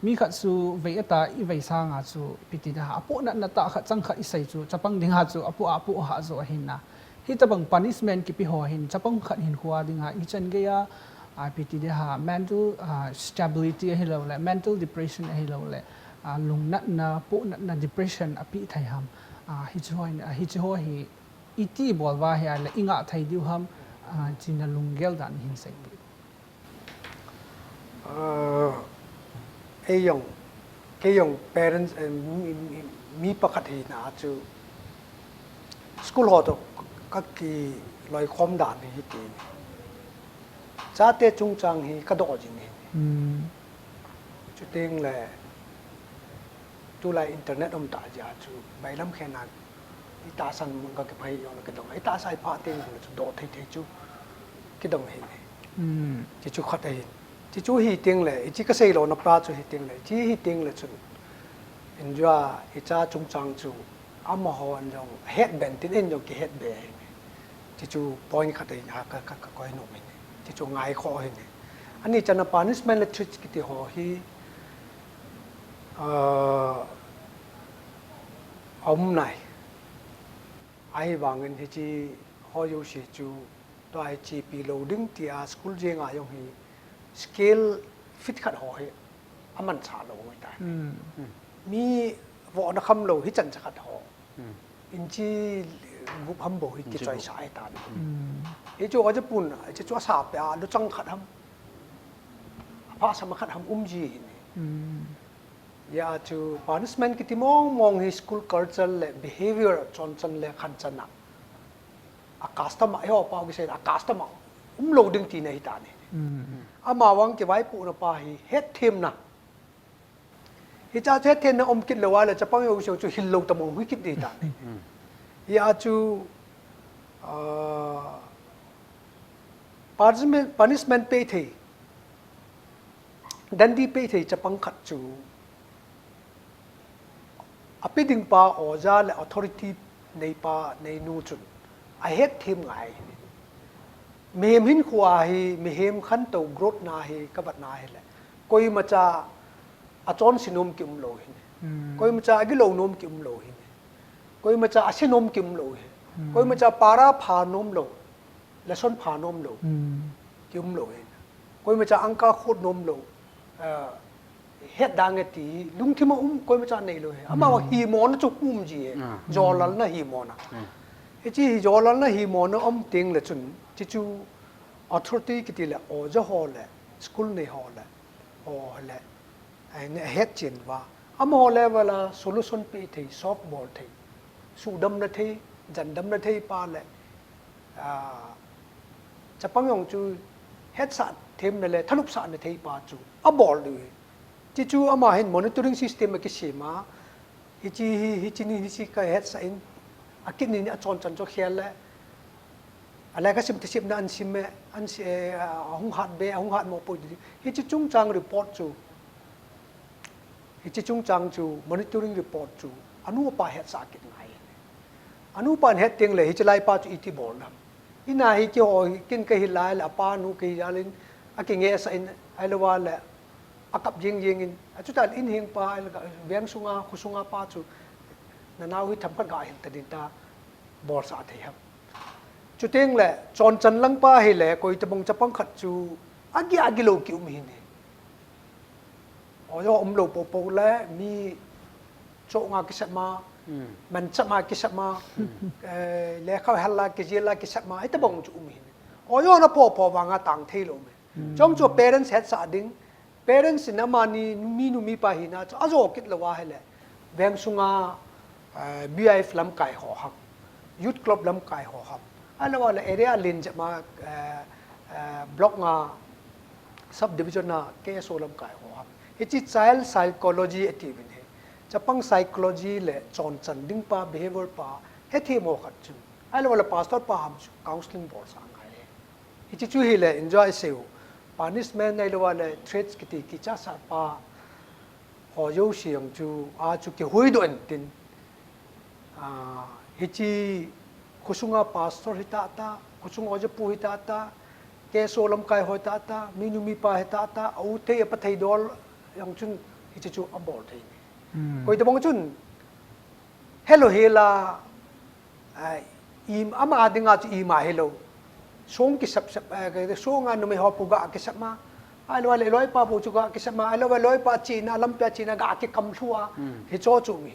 Mi khat chu vei a ta i vei sanga chu ipi ti ding ham, apohnatna tah khat chang khat i sei chu chapang dinga chu apoh apoh hah jo ahin na. Hitabang punishment kipe ho hin chapang khat hinkho a dinga ichan gei a, ah, ipi ti ding ham, mental, ah, stability ahilou le, mental depression ahilou le, ah, lungnatna, pohnatna, depression ape thei ham. Ah, hichi ho hin, ah, hichi ho hi iti bol uva ahile i ngah thei diu ham, ah, chuna lunggel dan hin sei. Ah, ei jong, kei jong parents, eh, mi, mi, mi pakhat hina chu school ho toh ka kiloikhom dan hi ti. Chate chungchang hi ka doh jing hi. Chuteng le tulai internet um ta jeh a chu bailam khen a i tahsan mun ka kiphai jong le kidong. I tahsa i phah teng le chu doh thei thei chu kidong hi. Chi chu khat ahi. Chichu hi ting le, ichi ka sei lo na pa chu hi ting le, chi hi ting le chun. Injua, icha chungchang chu, amaho an jong, het ben tin in jong ki het be. Chichu point khat ai ha ka, ka, ka koi no mi. Chichu ngai kho hi ni. Ani chana punishment le treat kiti ho hi, uh, um nai. Ai bangin hi chi ho yo si chu, to ai chi pi lo ding ti a school je nga yong hi, scale fit khat ho hi, aman cha lo ngai ta. Mi vo na kham lo hi chan cha khat ho. Inchi gup ham bo hi ki choi sa ai ta. Hi chu ka ja pun, chi chu sa pe a lu chang khat ham. Pha sa ma khat ham um ji hi ni. Ya chu punishment kiti mong mong hi school culture le behavior chon chan le khan chan na. A custom a, ho pa ki sei a custom a, um lo ding ti na hi ta ni. Ama wang ki vai pu na pa hi het them na. Hi cha het them na om kit lo wa le chapang yo sio chu hil lo ta mong hui kit di ta ni. Ya chu, ah, punishment, punishment pe thei. Dandi pe thei chapang khat chu. A pe ding pa oja le authority nei pa nei nu chun. A het them ngai. Mihem hin khua hi, mihem khan to growth na hi, ka vat na hi le. Koi ma cha a chon si nom ki um lo hi ni. Koi ma cha a gi lo nom ki um lo hi ni. Koi ma cha a si nom ki um lo hi. Koi ma cha para pha nom lo. Lesson pha nom lo. Ki um lo hi ni. Koi ma cha angka khot nom lo. Ah, het dang e ti, lungthim a um, koi ma cha nei lo hi. Ama wa hi mo na chu um ji e. Jo lal na hi mo na. Hi chi hi jo lal na hi mo na om ting le chun, chi chu authority kiti le, oja ho le, school nei ho le, o le, ai ne het chin wa. Ama ho le wa la solution pe thei, solve bol thei. Su dam na thei, jan dam na thei pa le. Ah, chapang yong chu het sa them na le, thalup sa na thei pa chu. A bol du. Chi chu ama hin monitoring system a ki sem a. Hi chi hi, hi chi ni, hi chi ka het sa in. A kit ni ni a chon chan cho khel le. A lairik a sim thei sipna an sim e, an si, eh, a hung hat be, a hung hat mo poi di. Hichi chungchang report chu, hichi chungchang chu, monitoring report chu, anu apa het sa kit ngai. Anu apa het ting le, hichi lai pa chu iti bol nam. Ina hi ki ho, kin ka hi lai le, apa nu ki yalin, a ki nge sa in, ai lo wa le, a kap jing jing in, a chu tal in hing pa, ai lo ka, veng sunga, khu sunga pa chu, na nau hi tham khat ga hil ta din ta, bol sa thei ham. Chuting le, chon chan lang pa hi le, koi tabang chapang khat chu, agi agi lo ki um hi ne. O yo um lo po po le, mi cho nga ki sat ma, man cha ma ki sat ma, eh, le kha hal la ki jil la ki sat ma, ai tabang chu um hi ne. O yo na po po wa nga tang thei lo me. Chong chu parents het sa ding, parents in ama ni mi nu mi pa hi na chu, a zo kit lo wa hi le. Veng sunga, eh, B I F lamkai ho ham, youth club lamkai ho ham, a lo le area lin jama, eh, eh, block nga subdivision na K S O lamkai ho ham. Hichi child psychology ati vin he. Chapang psychology le chon chan ding pa, behavior pa, he the mo khat chu. A lo le pastor pa ham chu counseling bol sa ngai he. Hichi chu hi le enjoy seu. Punishment a lo le threats kiti ki cha sa pa. Ho yo siang chu, a chu ki hui do en tin. A, hichi khu sunga pastor hi ta ta, khu sunga oja pu hi ta ta, K S O lamkai ho ta ta, mi nu mi pa hi ta ta, a u thei a pa thei dol, yang chun hichi chu a bol thei ni. Koi tabang chun, hello hela, ai, im ama dinga chu ima hello. Song ki sap sap, eh, ka song a numei ho pu ga ki sap ma. Ai lo le loi pa pu chu ga ki sap ma. Ai lo loi pa chi na lam pa chi na ga ki kam thua. Hi cho chu mi.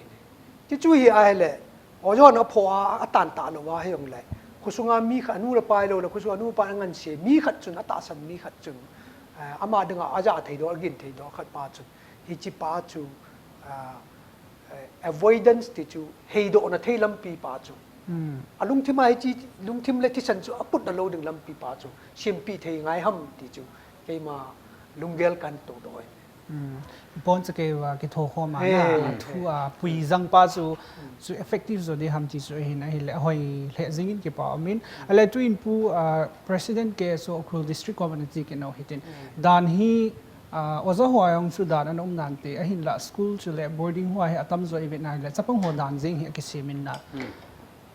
Ti chu hi ai le. O yo na pho a, a tan ta lo wa hi ong le. Khu sunga mi kha nu le pa lo le, khu sunga nu pa ngan se. Mi khat chun, a ta san mi khat chun. Eh, ama dinga a ja thei do, a gin thei do khat pa chun. Hichi pa chu, ah, eh, avoidance ti chu, hei do na thei lampi pa chu. A lungthim a hichi, lungthim le thisan chu, a put na lo ding lampi pa chu. Simpi thei ngai ham ti chu. Keima lunggel kan to do. Pon chakei va kitho khoma na thu a pui zang pa chu chu effective zo di ham ti chu hin a hi le hoi le zing in ki pa min a le tu in pu president ke so Ukhrul district community ke no hitin dan hi oza ho ayong chu dan an um nan te a hin la school chu le boarding ho hi atam zo i ve na le chapang ho dan zing hi ki si min na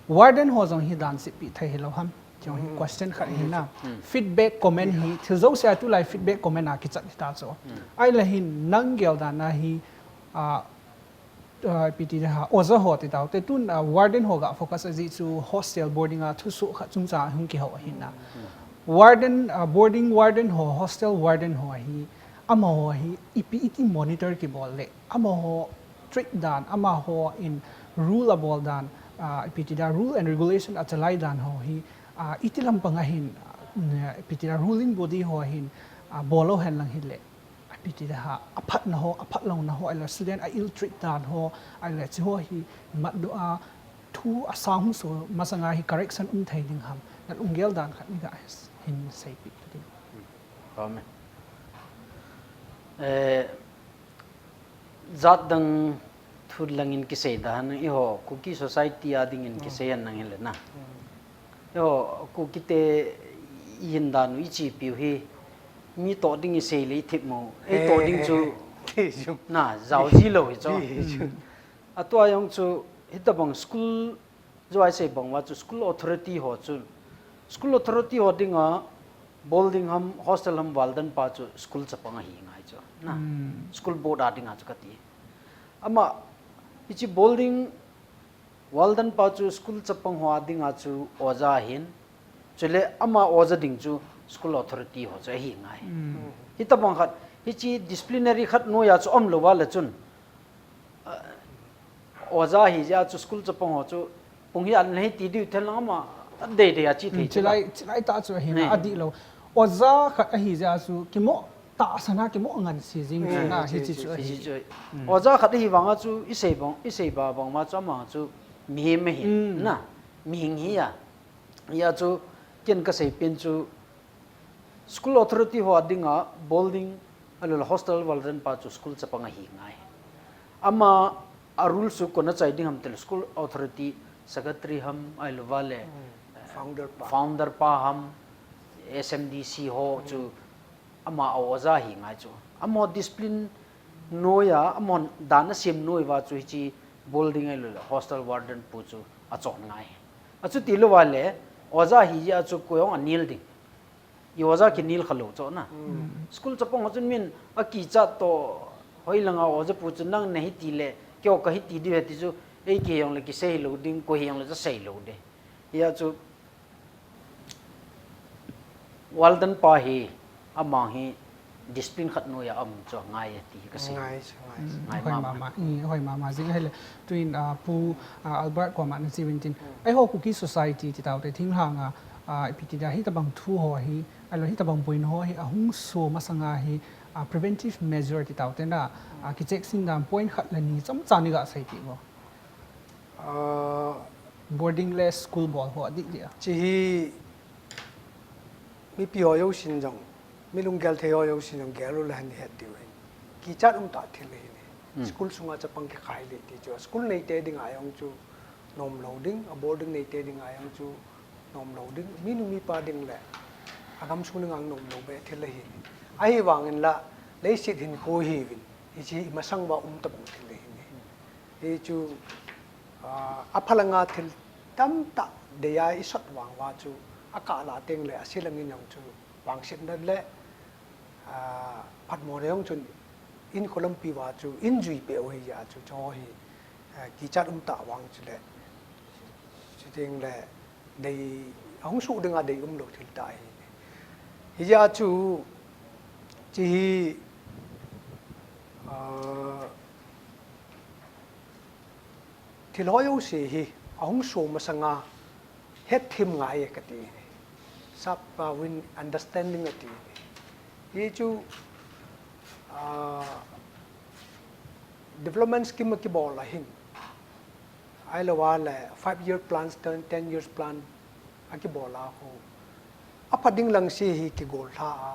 warden ho zong hi dan si pi thai hi lo ham Tiong hi question khat hi na feedback comment hi thil zo sia tu lai feedback comment a kichat hi ta cho ai la hin nang gel dan na hi a piti ha oza ho ti tau te tun warden ho ga focus a ji chu hostel boarding a thu su khat chung cha hung ki ho hi na warden boarding warden ho hostel warden ho hi ama ho hi ipi iti monitor ki bol le ama ho treat dan ama ho in rule a bol dan ipi ti da rule and regulation a chalai dan ho hi iti lampang a hin ipi ti da ruling body ho hin bolo hen lang hi le ipi ti da ha aphat na ho aphat lo na ho ai la student a ill treat dan ho ai la chi ho hi mat do a thu a sang so masanga hi correction um thai ding ham na ung gel dan khat ni ga hin sei pi tu ding Amen. Eh, zat dang thu langin kisei dan i ho Kuki society a dingin kisei an nang hin le na i ho Kuki te i hin dan i chi piu hi mi to ding i sei le i thip mo e to ding chu na zau ji lo hi cho a tua yong chu hitabang school zuai sei bang wa chu school authority ho chu school authority ho dinga boarding ham hostel ham walden pa chu school chapang a hi ngai chu na school board a dinga chu kati ama ichi boarding walden pa chu school chapang ho a dinga chu oza hin chule ama oza ding chu school authority ho chu a hi ngai hitabang khat hichi disciplinary khat no ya chu om lo wa le chun oza hi ja chu school chapang ho chu pung hi an hei ti diu thel lang ama dei dei a chi thei chu chilai chilai ta chu hi na adi lo oza khat a hi ja chu kimo ta sana kimo ngan si jing chu na hi chi chu hi chu oza khat hi wanga chu i sei bang i sei ba bang ma chu ama chu mi me hi na mi hing hi ya ya chu ken ka sei pen chu school authority ho dinga boarding Alula hostel warden pa chu school chapang ahi ngai. Ama a rule chu kona chai ding ham tel school authority secretary ham ailua le Founder pa. Founder pa ham S M D C ho chu ama a oja hi ngai chu. Ama discipline noya ama dan a sem noi va chu hichi building ailula hostel warden pu chu a chon ngai. A chu ti lo va le oja hi ya chu ko yong a nil ding. I oja ki nil khalo cho na. School chapang ho chun min a ki cha to hoi langa oja pu chu nang na hi ti le kyo ka hi ti di he ti chu ei ki yong le ki sei lo ding ko hi yong le cha sei lo de. Ya chu warden pa hi amang hi discipline khat noya am chu ngai ti ka sei. Ngai chu ngai chu. Ngai Hoi mama. mama, mm, hoi mama. Jing hele tuin uh, pu uh, Albert ko ma na si wintin. Ai ho Kuki society ti tau te thing hanga uh, ipiti da hi tabang thu ho hi, alo hi tabang point ho hi ahung so masanga hi uh, preventive measure ti tau te na uh, ki check sin dan point khat la ni cham cha ni ga sai ti bo. Ah, Boarding le school bol ho di dia. Chi hi mipi ho yo sin jong, mi lunggel thei ho yo sin jong gel lo le han het diu hin. Ki chat um ta thil le hin. School sunga chapang ki khai le ti chu. School nei te ding a yong chu nom lo ding, a boarding nei te ding a yong chu nom lo ding. Mi nu mi pa ding le a gam sung ding ang nom lo be thil le hin. Ahi wangin la leisit hin ko hi vin. Hi chi i masang wa um ta bang thil le hin. Hi chu ah, a phalanga thil tam ta deya i sot wang wa chu a ka la teng le a silang in yong chu wang sit na le ah, phat mo reyong chun in kholam pi wa chu in jui pe o hi ya chu cho hi ah, ki chat um ta wang chu le chu ting le dei hong su ding a dei um lo thil ta hi hi ya chu chi hi ah, thil ho yo si hi ahung su masanga het thim ngai e ka ti. Sap pa win understanding a ti. Hi chu ah, development scheme ki bol a hin. Ai lo wa le five year plans, ten, ten years plan a ki bol a ho. A pha ding lang si hi ki gol tha a.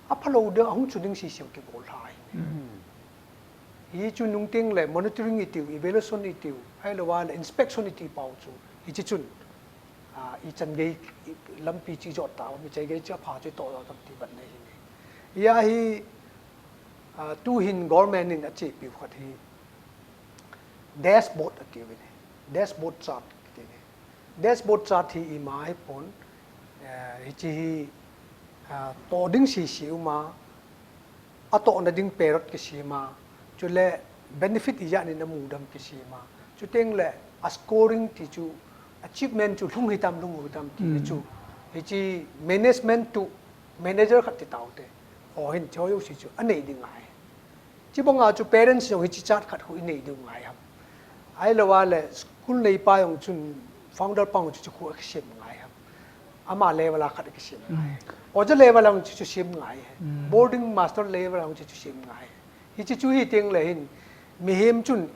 ꯑꯐ ꯂꯧꯗ ꯑꯍꯨꯝ ꯆꯨꯗꯤꯡ ꯁꯤ ꯁꯤꯌꯣ ꯀꯤ goal ꯍꯥꯏ꯫ ꯍꯤ ꯆꯨ ꯅꯨꯡꯇꯤꯡ ꯂꯦ monitoring ꯏꯇꯤꯎ, evaluation ꯏꯇꯤꯎ, ꯍꯥꯏ ꯂꯋꯥ ꯂꯦ inspection ꯏꯇꯤ ꯄꯥꯎ ꯆꯨ꯫ ꯍꯤ ꯆꯤ ꯆꯨꯟ꯫ ꯏ ꯆꯟꯒꯩ ꯂꯝꯄꯤ ꯆꯤ ꯖꯣꯠ ꯇꯥ ꯃꯤ ꯆꯩꯒꯩ ꯆꯤ ꯑꯐꯥ ꯆꯤ ꯇꯣ ꯇꯝ ꯇꯤ ꯕꯠ ꯅ ꯍꯤꯅꯦ꯫ ꯏꯌꯥ ꯍꯤ ꯇꯨ ꯍꯤꯟ government ꯅꯤꯟ ꯑꯆꯤ ꯄꯤꯎ ꯈꯠ ꯍꯤ dashboard ꯑꯇꯤꯎ ꯕꯤꯅꯦ꯫ Dashboard chart ꯇꯤꯅꯦ꯫ Dashboard chart ꯍꯤ ꯏꯃꯥ ꯍꯤ ꯄꯣꯟ ꯍꯤ ꯆꯤ ꯍꯤ ꯇꯣꯗꯤꯡ ꯁꯤ ꯁꯤ ꯎꯃ ꯑꯇꯣꯛꯅꯗꯤꯡ ꯄꯦꯔꯣꯠ ꯀꯤꯁꯤꯃ, ꯆꯨꯂꯦ benefit ꯏꯖꯥꯠꯅꯤꯅ ꯃꯨꯗꯝ ꯀꯤꯁꯤꯃ, ꯆꯨꯇꯦꯡꯂꯦ ꯑ scoring ꯇꯤꯆꯨ achievement ꯆꯨ ꯂꯨꯡ ꯍꯤꯇꯝ ꯂꯨꯡ ꯍꯤꯇꯝ ꯇꯤꯆꯨ, ꯍꯤꯆꯤ management ꯇꯨ manager ꯈꯛ ꯇꯤ ꯇꯥꯎꯇꯦ꯫ ꯑꯣ ꯍꯤꯟ ꯆꯣꯌꯨ ꯁꯤꯆꯨ ꯑꯅꯩꯗꯤ ꯉꯥꯏ꯫ ꯆꯤꯕꯣꯡ ꯉꯥ ꯆꯨ parents ꯌꯣꯡ ꯍꯤꯆꯤ chart ꯈꯠ ꯍꯨ ꯏꯅꯩꯗꯤ ꯉꯥꯏ ꯍꯝ꯫ ꯑꯩ ꯂꯋꯥ ꯂꯦ school ꯅꯩ ꯄꯥ ꯌꯣꯡ ꯆꯨꯟ founder ꯄꯥꯡ ꯆꯨ ꯆꯨ ꯈꯨ ꯑꯀꯁꯦꯝ ꯉꯥꯏ ꯍꯝ꯫ ꯑꯃ level ꯑ ꯈꯠ ꯑꯀꯁꯦꯝ ꯉꯥꯏ꯫ ꯑꯣꯖꯥ level ꯑ ꯆꯨ ꯆꯨ ꯁꯦꯝ ꯉꯥꯏ꯫ Boarding master level ꯑ ꯆꯨ ꯆꯨ ꯁꯦꯝ ꯉꯥꯏ꯫ ꯍꯤ ꯆꯨ ꯆꯨ ꯍꯤ ꯇꯦꯡ ꯂꯦ ꯍꯤꯟ ꯃꯤꯍꯦꯝ ꯆꯨꯟ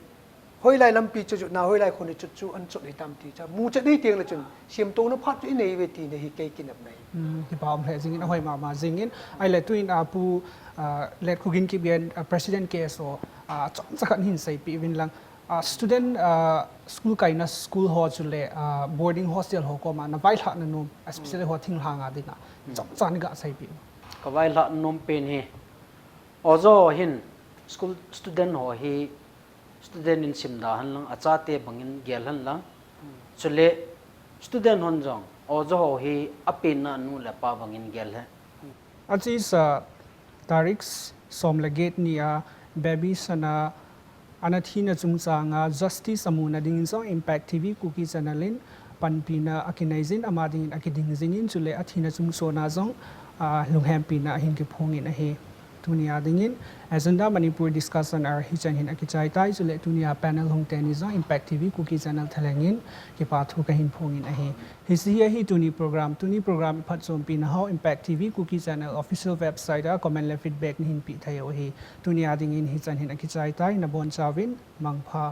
ꯍꯣꯏ ꯂꯥꯏ ꯂꯝꯄꯤ ꯆꯨ ꯆꯨ ꯅ ꯍꯣꯏ ꯂꯥꯏ ꯈꯣꯅꯤ ꯆꯨ ꯆꯨ ꯑꯟ ꯆꯨ ꯍꯤ ꯇꯝ ꯇꯤ ꯆꯥ ꯃꯨ ꯆꯠ ꯍꯤ ꯇꯦꯡ ꯂꯦ ꯆꯨꯟ ꯁꯦꯝ ꯇꯣꯡꯅ ꯐꯥꯠ ꯆꯨ ꯏꯅꯩ ꯋꯦ ꯇꯤꯅ ꯍꯤ ꯀꯩ ꯀꯤꯅꯞ ꯅꯩ꯫ ꯎꯝ, ꯍꯤ ꯄꯥꯝ ꯂꯦ ꯖꯤꯡ ꯏꯟ ꯑꯍꯣꯏ ꯃꯥ ꯃꯥ ꯖꯤꯡ ꯏꯟ ꯑꯩ ꯂꯦ ꯇꯨ ꯏꯟ ꯑ ꯄꯨ ꯑ ꯂꯦꯠ ꯈꯨꯒꯤꯟ ꯀꯤꯞ ꯒꯦꯟ ꯑ president case ꯑꯣ ꯑ ꯆꯣꯝ ꯆꯈꯠ ꯍꯤꯟ ꯁꯩ ꯄꯤ ꯋꯤꯟ ꯂꯪ ꯑ student ꯑ school ꯀꯥꯏꯅ school ꯍꯣ ꯆꯨ ꯂꯦ ꯑ boarding hostel ꯍꯣ ꯀꯣ ꯃꯥ ꯅ ꯚꯥꯏ ꯂꯥꯛꯅ ꯅꯣꯝ especially ꯍꯣ ꯊꯤꯡ ꯂꯥꯡ ꯑꯗꯤꯅ ꯆꯣꯝ ꯆꯥꯅꯤ ꯒ ꯁꯩ ꯄꯤ꯫ ꯀꯚꯥꯏ ꯂꯥꯛ ꯅꯣꯝ ꯄꯦꯟ ꯍꯤ ꯑꯣꯖꯣ ꯍꯤꯟ school student ꯍꯣ ꯍꯤ student ꯏꯟ ꯁꯤꯝꯗꯥ ꯍꯟꯂꯪ ꯑꯆꯥꯇꯦ ꯕꯪꯏꯟ ꯒꯦꯜ ꯍꯟꯂꯪ ꯆꯨꯂꯦ student ꯍꯣꯟ ꯖꯣꯡ ꯑꯣꯖꯣ ꯍꯣ ꯍꯤ ꯑꯄꯦꯟꯅ ꯑꯅꯨ ꯂꯦꯄꯥ ꯕꯪꯏꯟ ꯒꯦꯜ ꯍꯦ꯫ ꯑꯆꯤꯁ ꯇꯥꯔꯤꯛ ꯁꯣꯝ ꯂꯒꯦꯠ ꯅꯤꯌꯥ ꯕꯦꯕꯤ ꯁꯅꯥ ꯑꯅ ꯊꯤꯅ ꯆꯨꯡꯆꯥꯡꯉ justice ꯑꯃꯨꯅ ꯗꯤꯡ ꯏꯟꯁꯣꯡ Impact T V Kuki channel ꯏꯟ ꯄꯟꯄꯤꯅ ꯑꯀꯤꯅꯩꯖꯤꯟ ꯑꯃꯥꯗꯤꯡ ꯑꯀꯤꯗꯤꯡꯖꯤꯡ ꯏꯟ ꯆꯨꯂꯦ ꯑꯊꯤꯅ ꯆꯨꯡꯁꯣꯅꯥ ꯖꯣꯡ ꯂꯨꯡꯍꯦꯝꯄꯤꯅ ꯑꯍꯤꯡ ꯀꯤ ꯐꯣꯡ ꯏꯟ ꯑꯍꯤ꯫ ꯇꯨꯅꯤꯌꯥ ꯗꯤꯡ ꯏꯟ Agenda Manipur discussion ꯑꯔ ꯍꯤꯆꯟ ꯍꯤꯟ ꯑꯀꯤꯆꯥꯏ ꯇꯥꯏ ꯆꯨꯂꯦ ꯇꯨꯅꯤꯌꯥ panel ꯍꯣꯡ ꯇꯦꯅꯤꯖꯣ Impact T V Kuki channel ꯊꯦꯂꯦꯡ ꯏꯟ ꯀꯤꯄꯥ ꯊꯨ ꯀꯍꯤꯟ ꯐꯣꯡ ꯏꯟ ꯑꯍꯤ꯫ ꯍꯤꯁꯤ ꯑꯍꯤ ꯇꯨꯅꯤ program, ꯇꯨꯅꯤ program ꯏꯐꯠ ꯆꯣꯝꯄꯤ ꯅꯍꯥꯎ Impact T V Kuki channel official website ꯑ comment ꯂꯦ feedback ꯅ ꯍꯤꯟ ꯄꯤ ꯊꯩ ꯑꯍꯤ꯫ ꯇꯨꯅꯤꯌꯥ ꯗꯤꯡ ꯏꯟ ꯍꯤꯆꯟ ꯍꯤꯟ ꯑꯀꯤꯆꯥꯏ ꯇꯥꯏ ꯅꯕꯣꯟ ꯆꯥꯎ ꯏꯟ ꯃꯪꯐꯥ꯫